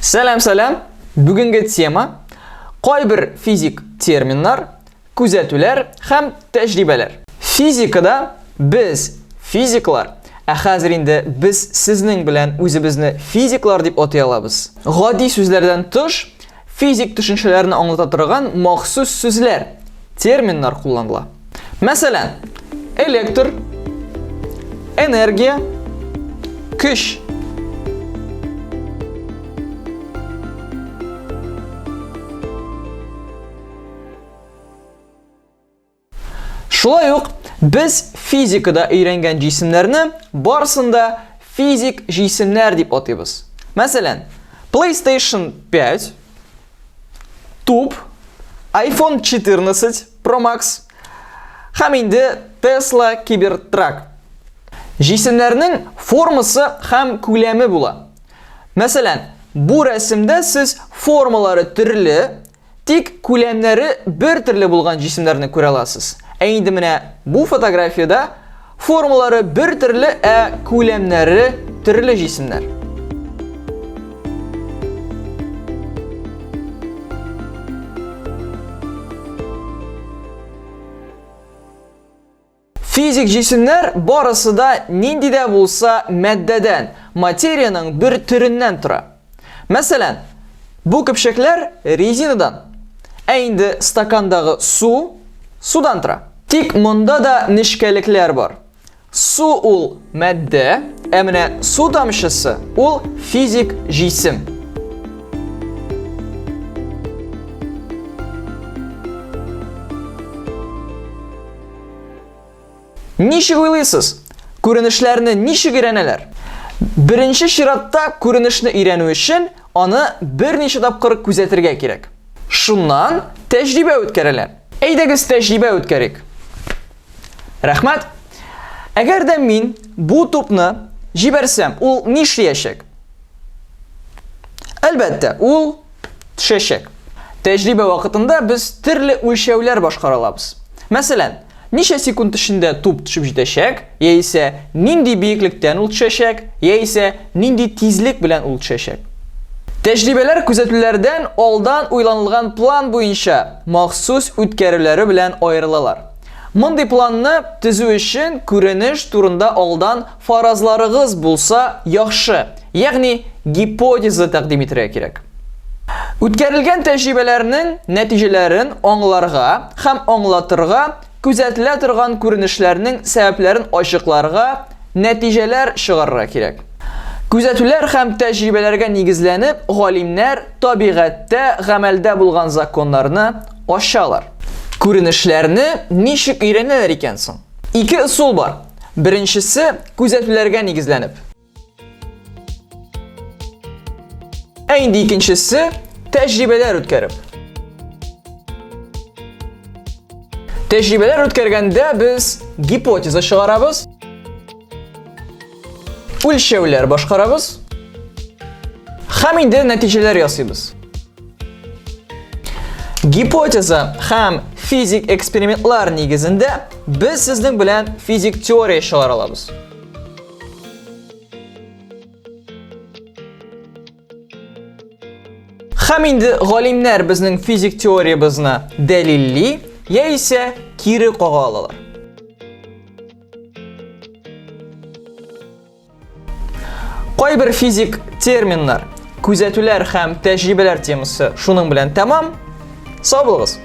Сәлам, сәлам. Бүгенге тема кайбер физик терминнар, күзәтүләр һәм тәҗрибәләр. Физикада без физиклар, ә хәзер инде без сезнең белән үзебезне физиклар дип атый алабыз. Гади сүзләрдән тыш, физик төшенчәләрне аңлата торган махсус сүзләр, терминнар кулланыла. Мәсәлән, электр, энергия, көч. Шулай ук без физикада өйрәнгән җисемнәрне барысын да физик җисемнәр дип атыйбыз. Мәсәлән, PlayStation 5, туп, iPhone 14 Pro Max һәм инде Tesla Cybertruck. Җисемнәрнең формасы һәм күләме була. Мәсәлән, бу рәсемдә сез формалары төрле, Тик күләмнәре бер төрле булган җисемнәрне күрә аласыз. Ә инде менә бу фотографиядә формалары бер төрле, ә күләмнәре төрле җисемнәр. Физик җисемнәр барысы да нинди дә булса матдәдән, материянең бер төреннән тора. Мәсәлән, бу көпчәкләр резинадан, ә инде стакандагы су судан тора. Тик монда да нечкәлекләр бар. Су ул матдә, ә менә су тамчысы ул физик җисем. Ничек уйлыйсыз, күренешләрне ничек өйрәнәләр? Беренче чиратта күренешне өйрәнү өчен аны берничә тапкыр күзәтергә кирәк. Шуннан тәҗрибә үткәрәләр. Әйдәгез тәҗрибә үткәрик. Рәхмәт. Әгәр дә мин бу тупны җибәрсәм, ул нишләячәк? Әлбәттә, ул төшәчәк. Тәҗрибә вакытында без төрле үлчәүләр башкара алабыз. Мәсәлән, ничә секунд эчендә туп төшеп җитәчәк, яисә нинди биеклектән ул төшәчәк, яисә нинди тизлек белән ул төшәчәк. Тәҗрибәләр күзәтүләрдән алдан уйланылган план буенча махсус үткәрүләре белән аерылалар. Мондый планны төзү өчен күренеш турында алдан фаразларыгыз булса яхшы, ягъни гипотеза тәкъдим итәргә кирәк. Үткәрелгән тәҗрибәләрнең нәтиҗәләрен аңларга һәм аңлатырга, күзәтелә торган күренешләрнең сәбәпләрен ачыкларга, нәтиҗәләр чыгарырга кирәк. Күзәтүләр һәм тәҗрибәләргә нигезләнеп, галимнәр табигатьтә гамәлдә булган законнарны ачалар. Күренешләрне ничек өйрәнәләр икән соң? Ике ысул бар. Беренчесе, күзәтүләргә нигезләнеп. Ә инде икенчесе тәҗрибәләр үткәреп. Тәҗрибәләр үткәргәндә без гипотеза чыгарабыз, үлчәүләр башкарабыз һәм инде нәтиҗәләр ясыйбыз. Гипотеза һәм физик экспериментлар нигезендә без сезнең белән физик теория чыгара алабыз. Һәм инде галимнәр безнең физик теориябезне дәлилли яисә кире кага алалар. Кайбер физик терминнар, күзәтүләр һәм тәҗрибәләр темасы шуның белән тәмам. Сау булыгыз!